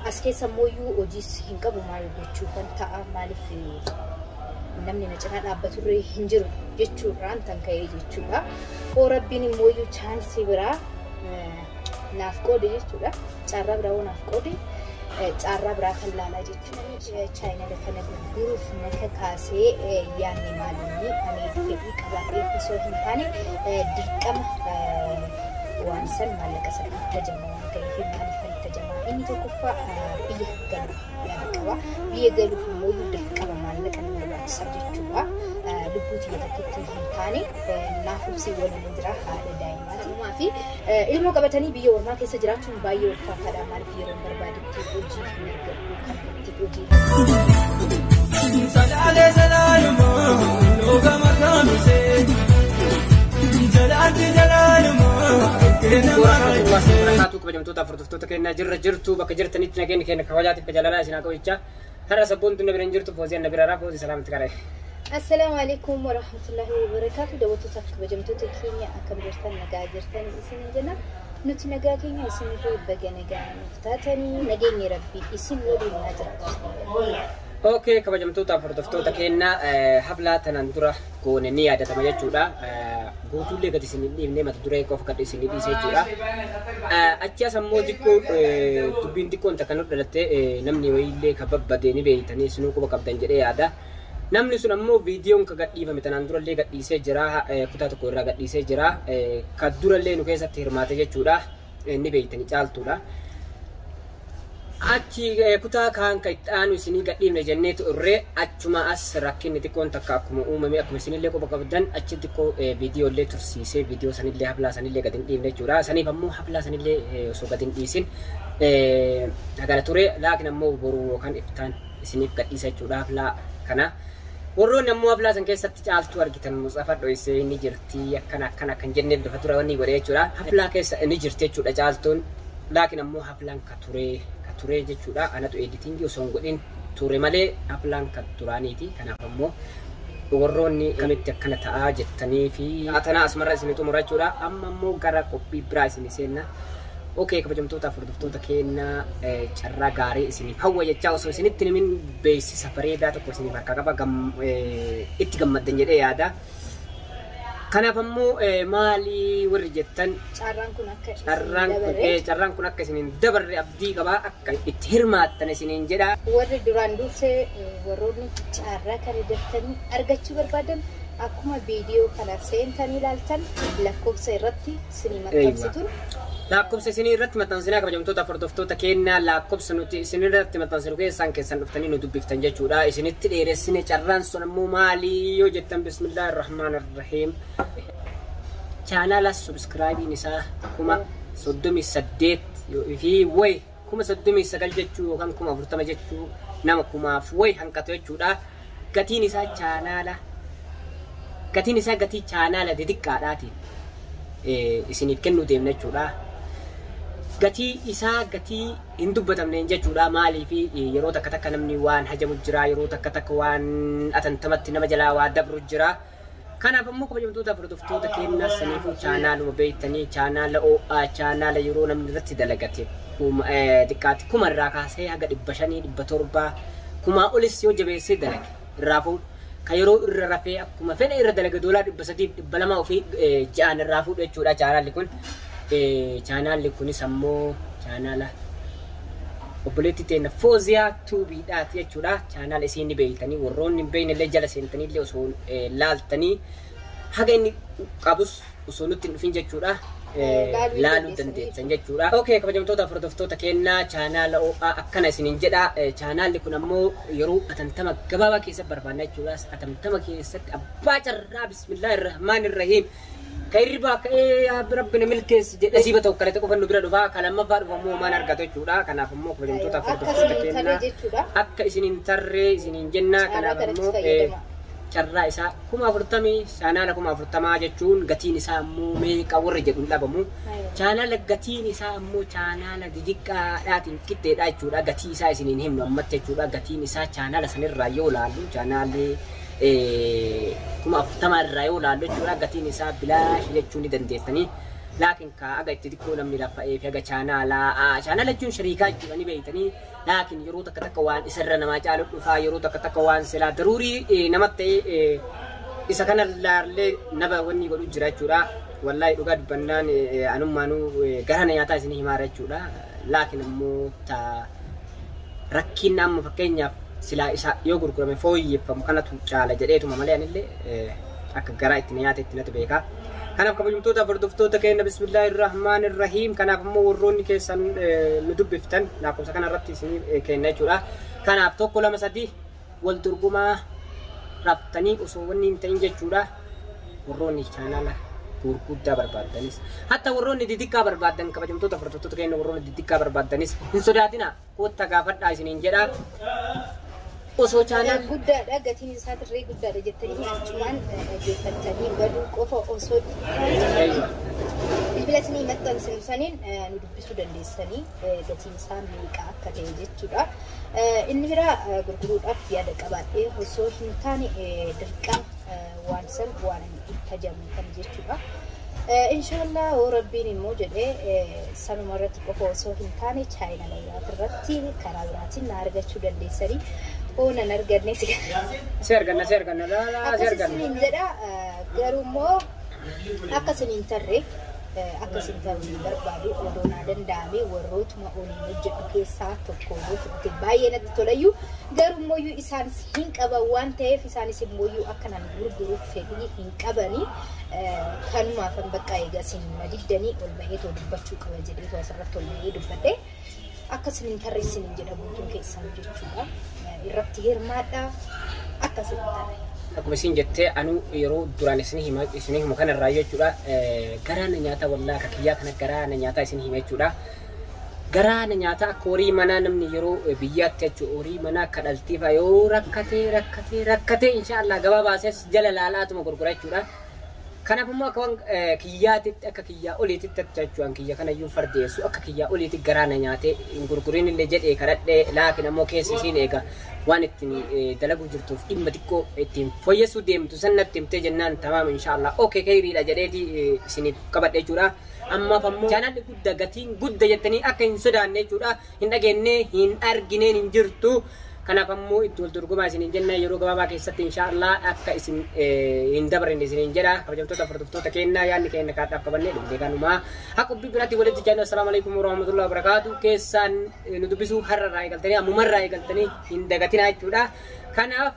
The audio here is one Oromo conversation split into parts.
As keessa immoo hojiis hin qabu, maal gochuufan ta'a, maaliif namni na cinaa dhaabbaturree hin jiru jechuudhaan tan ka'ee jechuudha. Hoo Rabbiin immoo chaansii biraa naaf qoode jechuudha. Carraa biraa hoo naaf qoode, carraa biraa kan laalaa jechuudha. Chaayinala kana gurguruuf na kakaasee yaadni maalinni ani fedhii qabaadhee osoo hin taane, dirqama waan san maallaqa sana itti waan ta'eef. Maaliif itti? Inni tokkoffaa, biyya galuuf yaada qaba. Biyya galuuf immoo dirqama maallaqa na barbaachisa jechuudha. Lubbuu tiyya tokkotti hin taane, naaf obsii waliin hin jira, haadha daa'imaati. Fi ilmoo qabatanii biyya ormaa keessa jiraachuun baay'ee ulfaataadha. Maaliif, yeroo barbaadetti hojii hin argadhu, kan itti hojii. Salaalee salaalumaa looga makaamisee jalaatti jalaalumaa kenna. Warahmatullahi wabarakatuh. Kabajamtoota hordoftoota keenyaa, jirra jirtu, bakka jirtanitti nageenya keenya kabajaatiif kajalalaa isin haa qabu jechaa, har'a sabboontu na bira hin jirtu, Fooziyaan na bira raa. Foozii, salaamti qara'e. Assalaamu alaikum warahmatullahi wabarakatuh. Daawwattootaaf kabajamtoota keenya, akkam jirtan? Nagaa jirtan isin jenna. Nuti nagaa keenya, isinirree baga nagaa nuuf taatanii, nageenyi Rabbii isin waliin haa jiraatu. Okay, kabajamtoota hordoftoota keenyaa, hablaa tanaan dura goone ni yaadatama jechuudha. Guutuullee gadi isin hin dhiifne, mata duree qofa gadi isin dhiise jechuudha. Achi as ammoo xiqqoo dubbiin xiqqoon takka nu dhalatte, namni wayiillee ka babbadee ni beeytanii, isinuu quba qabdan jedhee yaada. Namni sun ammoo viidiyoon ka gadhiifame tanaan durallee gadhiisee jira, kutaa tokko irraa gadhiisee jira. Ka durallee nu keessatti hirmaate jechuudha. Ni beeytanii, Caaltuudha. Achi kutaa kaan ka itti aanu isinii gadhiifne jenneetu irree, achuma as rakkinni xiqqoon takka akkuma uumame, akkuma isinillee quba qabdan, achi xiqqoo viidiyoollee tursiisee, viidiyoo sanillee hablaa sanillee gadi hin dhiifne jechuudha. Saniif ammoo hablaa sanillee osoo gadi hin dhiisin hagana ture, laakin ammoo boruu yookaan iftaan isiniif gadhiisa jechuudha hablaa kana. Warroonni ammoo hablaa san keessatti Caaltuu argitan, Mustafa dhoysee ni jirti, akkana akkana kan jenneef lafa dura wanni godhe jechuudha. Hablaa keessa ni jirti jechuudha Caaltuun. Laakin ammoo hablaan ka turee jechuudha. Anatu editingii osoo hin godhin ture malee hablaan ka duraaniiti. Kanaaf ammoo warroonni kamitti akkana ta'aa jettanii fi tanaa asumarra isinii xumura jechuudha. Amma ammoo gara qophii biraa isinii seenna. Okay, kabajamtootaaf hordoftoota keenyaa, carraa gaarii isiniif hawwa jechaa, osoo isinitti himin beeksisa bareedaa tokko isiniif harkaa qaba, itti gammaddan jedhee yaada. Kanaaf ammoo maali warri jettan, Carraan kun akka isin carraan kun dabarre. Carraan kun akka isiniin dabarre abdii qabaa, akka itti hirmaattan isiniin jedha. Warri duraan dursee warroonni carraa kana daftanii argachuu barbaadan, akkuma viidiyoo kana seentanii ilaaltan, lakkoofsa irratti isinii maxxansituun Lakkoofsa isinii irratti maxxansinaa, kabajamtoota hordoftoota keenyaa, lakkoofsa nuti isin irratti maxxansinu keessaan keessan dhuftanii nu dubbiftan jechuudha. Isinitti dheeressine. Carraan sun ammoo maali yoo jettan, bismillaahi rahmaan rahiim. Chaanaala subscribeiin isaa 38,000 fi wayi, 39,000 jechuu yookaan 40,000 jechuu, nama kumaaf wayi hanqatu jechuudha. Gatiin isaa chaanaala, gatiin isaa gatii chaanaala xixiqqaadhaatiin isiniif kennuu deemna jechuudha. Gatii isaa gatii hin dubbatamneen jechuudha. Maaliif, yeroo takka takka namni waan hajamu jira, yeroo takka takka waan atantamatti nama jalaa waa dabru jira. Kanaaf ammoo kabajamtoota hordoftoota keenyaa, saniifuu chaanaaluma beektanii, chaanaala OA, chaanaala yeroo namni irratti dalagate xiqqaatti 1000 irraa kaasee haga 500, 700, kumaa olis yoo jabeessee dalage irraa fuudhu. Ka yeroo irra rafee akkuma fedha irra dalage doolaa 300f 200 ofii ja'an irraa fuudhu jechuudha chaanaalli kun. Chaanaalli kunis ammoo chaanaala obboleettii teenya Fooziyaa Tuubiidhaati jechuudha. Chaanaala isiin ni beektanii, warroonni hin beekne illee jala seentanii illee osoo laaltanii, haga inni qabus osoo nutti hin dhufin jechuudha. Laaluu Laaluu dandeessan. Dandeessan jechuudha. Okay, kabajamtoota hordoftoota keenyaa, chaanaala OA akkana isiniin jedha. Chaanaalli kun ammoo yeroo atantama gabaabaa keessa barbaanna jechuudha. Atantama keessatti abbaa carraa, bismillaahi rahmaan rahiim. Ka hirribaa ka'ee yaa Rabbi na milkeessi jedhee siiba tokko kalete qofa nu bira dhufaa. Ka lammaffaa dhufa immoo maan argatu jechuudha. Kanaaf immoo kabajamtoota Akka hordoftoota isiniin tarree keenyaa, jechuudha. akka isiniin tarree isiniin jennaa. Carraa Kanaaf kanatti ammoo fayyadama. Carraa isaa 40,000, chaanaala 40,000 jechuun gatiin isaa ammoo meeqa warri jedhu hin dhabamu. Chaanaala gatiin isaa ammoo chaanaala didiqqaadhaatiin qixxeedha jechuudha. Gatii isaa isiniin himnu ammatti jechuudha. Gatiin isaa chaanaala sanirraa yoo laallu, chaanaalli 40,000 irraa yoo laallu jechuudha. Gatiin isaa bilaash jechuu ni dandeessanii. Laakiin kaa aga itti xiqqoo namni laffa'ee fi aga chaanaalaa chaanaala jechuun shariikaa jechuudha ni beeytanii. Laakiin yeroo takka takka waan isarra namaa caalu dhufaa, yeroo takka takka waan silaa daruurii namatti ta'e isa kana laallee nama wanni godhu jira jechuudha. Wallaahi dhugaa dubbannaan anummaanuu gara na nyaataa isinii himaara jechuudha. Laakiin immoo rakkinni amma fakkeenyaaf silaa isa yoo gurgurame fooyyeffamu kanatu caala jedheetuma malee anillee akka garaa itti nyaate itti natu beeka. Kanaaf kabajamtoota hordoftoota keenya, bismillahirrahmanirrahiim. Kanaaf immoo warroonni keessan nu dubbiftan lakkoofsa kanarratti isinii kenna jechuudha. Kanaaf 1 2 3 wal dorgomaa raftanii osoo wanni hin ta'in jechuudha. Warroonni chaanaala gurguddaa barbaaddanis, hatta warroonni xixiqqaa barbaaddan, kabajamtoota hordoftoota keenya, warroonni xixiqqaa barbaaddanis hin sodaatina, kottaa gaafadhaa isiniin jedha. Osoo chaanaal Guddaadha, gatiin isaa dirree guddaadha jettanii achumaan dhaggeeffattanii baduu qofa osoo bilbila isinii maxxansinu saniin nu dubbisuu dandeessanii gatiin isaa meeqa akka ta'e jechuudha. Inni biraa gurguruudhaaf yaada qabaadhee osoo hin taane dirqama waan san waan itti tajaajiltan jechuudha. Inshaallah hoo rabbiin immoo jedhee sanuma irratti qofa osoo hin taane chaayinaa irratti karaa biraatiin na argachuu dandeessanii, hoo nan arganne si arganna, si arganna, laalaa si akkas arganna. Isiniin jedha, garuu immoo akka isiniin tarree akka isin ta'uu hin barbaadu. Odoo naa danda'ame warrootuma oliin hojjedhu keessaa tokko yoo fudhate baay'ee natti tolayyuu, garuu immoo isaanis hin qaban waan ta'eef isaanis immoo akka nan gurguruuf fedhii hin qabanii. Kanumaafan bakka egaa isin na diddanii ol baheetoo dubbachuu qaba jedheetoo asirratti ol bahee dubbadhe. Akka isin hin tarree isiniin jedha guutuun keessan jechuudha. Irratti hirmaadhaa, akka isin hin tarree. Akkuma isin jettee, anu yeroo duraan isin hima isin himu kanarraa jechuudha, garaa na nyaata, wallaa akka kiyyaa kana garaa na nyaataa isin hima jechuudha. Garaa na nyaata akka horii manaa namni yeroo biyyaatti jechuudha, horii manaa akka dhaltiifa yoo rakkatee rakkatee rakkatee inshaallah gabaa baasees jala laalaatuma gurgura jechuudha. Kanaaf immoo akka waan kiyyaatitti, akka kiyyaa oliititti jechuudha, kiyya kanayyuu fardeessu akka kiyyaa oliitti garaa na nyaatee hin gurgurin illee jedhee kadhadhee, laakiin ammoo keessi isiin eega waan ittiin dalaguu jirtuuf dhimma xiqqoo ittiin fooyyessuu deemtu san natti himtee jennaan, tamaam, inshaallah, okay, kayriidha jedheeti isiniif qabadhe jechuudha. Ammaaf ammoo chaanalli guddaa gatiin guddaa jettanii akka hin sodaanne jechuudha. Hin dhageenye hin argineen hin jirtu. Kanaaf ammoo itti wal dorgomaa isiniin jenna, yeroo gabaabaa keessatti inshaallah akka isin hin dabarre isiniin jedha. Kabajamtoota hordoftoota keenyaa, yaadni keenya kaadhaaf qabannee dhufne kanumaa. Akka qopbii biraatti walitti jennu, assalaamu alaikum warahmatullahi wabarakaatu. Keessaan nu dubbisuu har'arraa eegaltanii ammumarraa eegaltanii hin dagatinaa jechuudha. Kanaaf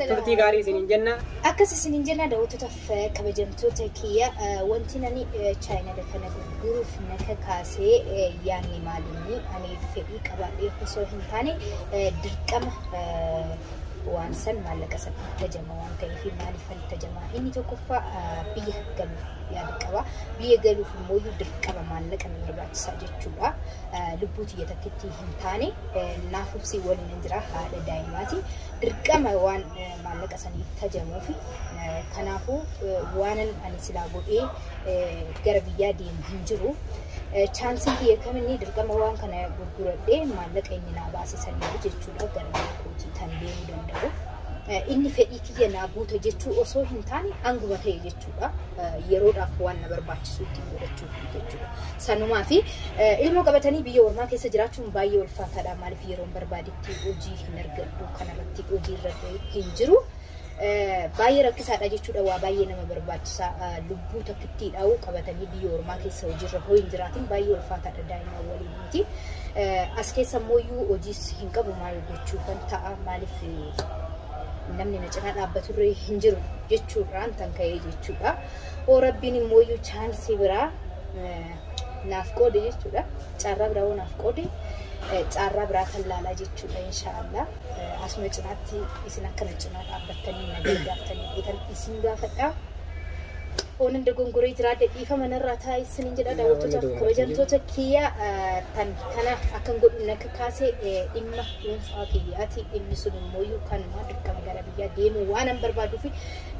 turtii gaarii isiniin jenna. Akkas isiniin jenna daawwattootaaf kabajamtoota kiyya, wanti nani chaayinaa kana gurguruuf naka kaasee yaadni maalinni ani fedhii qabaadhee osoo hin taane dirqama waan san maallaqa san tajama waan ta'eef. Maaliifan tajamaa? Inni tokkoffaa biyya galuuf yaada qaba. Biyya galuuf immoo dirqama maallaqa na barbaachisaa jechuudha. Lubbuu tiyya takkitti hin taane naaf ibsii waliin hin jira, haadha daa'imaati. Dirqama waan maallaqa sanii tajamuuf, kanaafuu waanan ani silaa godhee gara biyyaa deemu hin jiru. Chaansiin kiyya kaminni dirqama waan kana gurguradhee maallaqa inni naa baase sanii jechuudha gara biyya kootii kan deemuu danda'u. Inni fedhii kiyya naa guuta jechuu osoo hin taane hanguma ta'e jechuudha. Yeroodhaaf waan na barbaachisu ittiin godhachuuf jechuudha. Sanumaa fi ilmoo qabatanii biyya ormaa keessa jiraachuun baay'ee ulfaataadha. Maaliif yeroon barbaadetti hojii hin argadhu, kanarratti hojii irra hin jiru. Baay'ee rakkisaadha jechuudha. Waa baay'ee nama barbaachisa. Lubbuu takkittii dhaa'uu qabatanii biyya ormaa keessa hojiirra hoo hin jiraatin baay'ee ulfaataadha, daa'ima waliin miti. As keessa immoo hojiis hin qabu, maal gochuufan ta'a? Maaliif namni na cinaa dhaabbaturree hin jiru jechuudhaan tan ka'ee jechuudha. Hoo rabbiin immoo chaansii biraa naaf qoode jechuudha. Carraa biraa hoo naaf qoode carraa biraa kan laalaa jechuudha inshaallah. Asuma cinaatti isin akkana cinaa dhaabbattanii na gargaartanii eetan isin gaafadha. Oonan dogongoree jiraadhe dhiifama narraa taa'e isiniin jedha. Daawwattootaaf kabajamtoota kiyya, tan kana akkan godhu nakka kaase dhimma dhuunfaa kiyyaati. Dhimmi sun immoo kanuma dirqama gara biyyaa deemuu waan an barbaaduu fi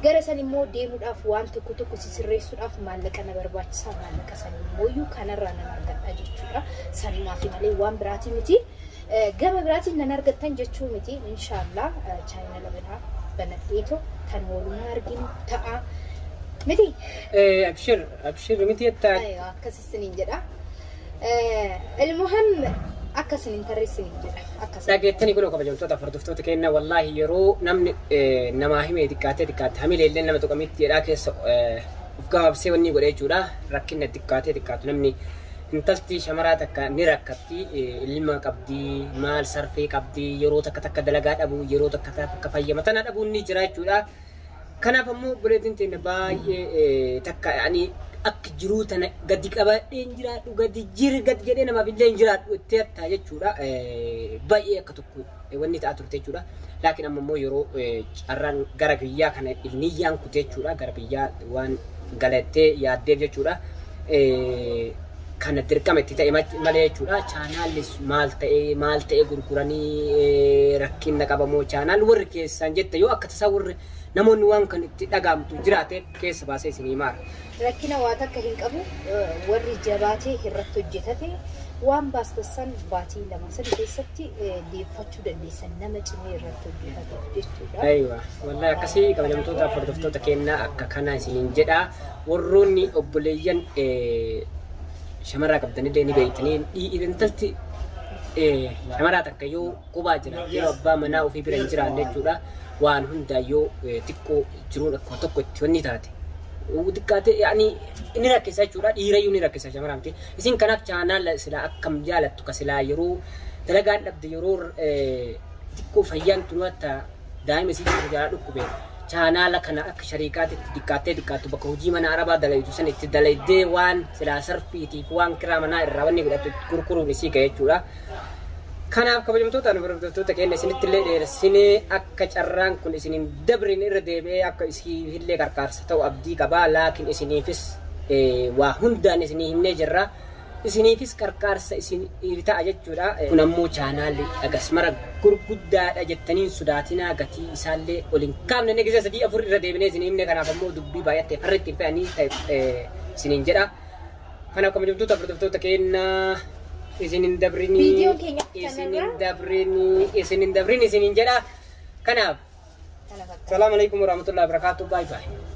gara san immoo deemuudhaaf waan tokko tokko sisirreessuudhaaf maallaqa na barbaachisa. Maallaqa san immoo kanarraa nan argadha jechuudha. Sanumaaf malee waan biraati miti. Gama biraatiin nan argattan jechuu miti. Inshaallah chaayinala biraa banadheeto tan walumaa arginu ta'a. Miti? Abshir abshir miti jettaa. Aywa, akkas isiniin jedha. Ilmuhim akka isin hin tarre isiniin jedha. Akkas. Dhageettanii kun kabajamtoota hordoftoota keenya, wallaahi yeroo namni namaa hime xiqqaatee xiqqaate hamilee illee nama tuqamitti jedhaa keessa of gabaabsee wanni godhe jechuudha. Rakkina xiqqaatee xiqqaatu namni intalti shamaraa takka ni rakkatti, ilma qabdi, maal sarfee qabdi, yeroo takka takka dalagaa dhabu, yeroo takka takka fayyama tana dhabuun ni jira jechuudha. Kanaaf ammoo obboleettiin teenya baay'ee takka ani akka jiruu tana gadi qabadhee hin jiraadhu, gadi jiri gadi jedhee namaaf illee hin jiraadhu itti hattaa jechuudha. Baay'ee akka tokko wanni ta'aa turte jechuudha. Laakiin amma immoo yeroo carraan gara biyyaa kana niyyaan kute jechuudha. Gara biyyaa waan galattee yaaddeef jechuudha. Kana dirqama itti ta'e malee jechuudha. Chaanaallis maal ta'ee maal ta'ee gurguranii rakkina qabamoo chaanaal warri keessaan jette yoo akka tasaa warri namoonni waan kan itti dhagaamtu jiraate keessa baasee isinii maara. Rakkina waa takka hin qabu, warri jabaatee irratti hojjetate waan baastassan baatii 2-3 keessatti deeffachuu dandeessan nama cimee irratti hojjetateef jechuudha. Aywa, wallahi akkasii kabajamtoota hordoftoota kennaa akka kana isiniin jedha. Warroonni obboleeyyan shamarraa qabdanillee ni beektanii, intalti shamaraa takka yoo qubaa jiraate, yoo abbaa manaa ofii bira hin jiraanne jechuudha. Waan hundaa yoo xiqqoo jiruun akkuma tokko itti wanni taate. Xiqqaate yaani ni rakkisa jechuudha. Dhiirayyuu ni rakkisa shamaraa miti. Isin kanaaf chaanaala silaa akkam jaalattu ka silaa yeroo dalagaan dhabde, yeroo xiqqoo fayyaan tunu hatta daa'ima isii tokko jalaa dhukkube, chaanaala kana akka shariikaatti xiqqaattee xiqqaattu bakka hojii mana arabaa dalaytu san itti dalaydee waan silaa sarfiitiif waan kiraa manaa irraa wanni godhattu itti gurguruun isii ga'e jechuudha. Kanaaf kabajamtoota hordoftoota keenya, isinitti illee dheeressinee akka carraan kun isin hin dabrine irra deebi'ee akka isii illee qarqaarsa ta'u abdii qabaa. Laakiin isiniifis waa hundaan isinii himnee jirra. Isiniifis qarqaarsa isin ta'a jechuudha. Kun ammoo chaanaalli dhagas mara gurguddaadha jettanii sodaatinaa, gatii isaallee ol hin kaafne inni gisa 3-4 irra deebinee isin himne. Kanaaf ammoo dubbii baay'attee farri ittiin fe'anii ta'e isiniin jedha. Kanaaf kabajamtoota hordoftoota keenya, isin hin dabrinii, Viidiyoon keenya isin hin kanarraa dabrinii, isin hin dabrin isiniin jedha. Kanaaf kana fakkaata. Salaamu alaikum warahmatullahi wabarakatuh. Bye bye.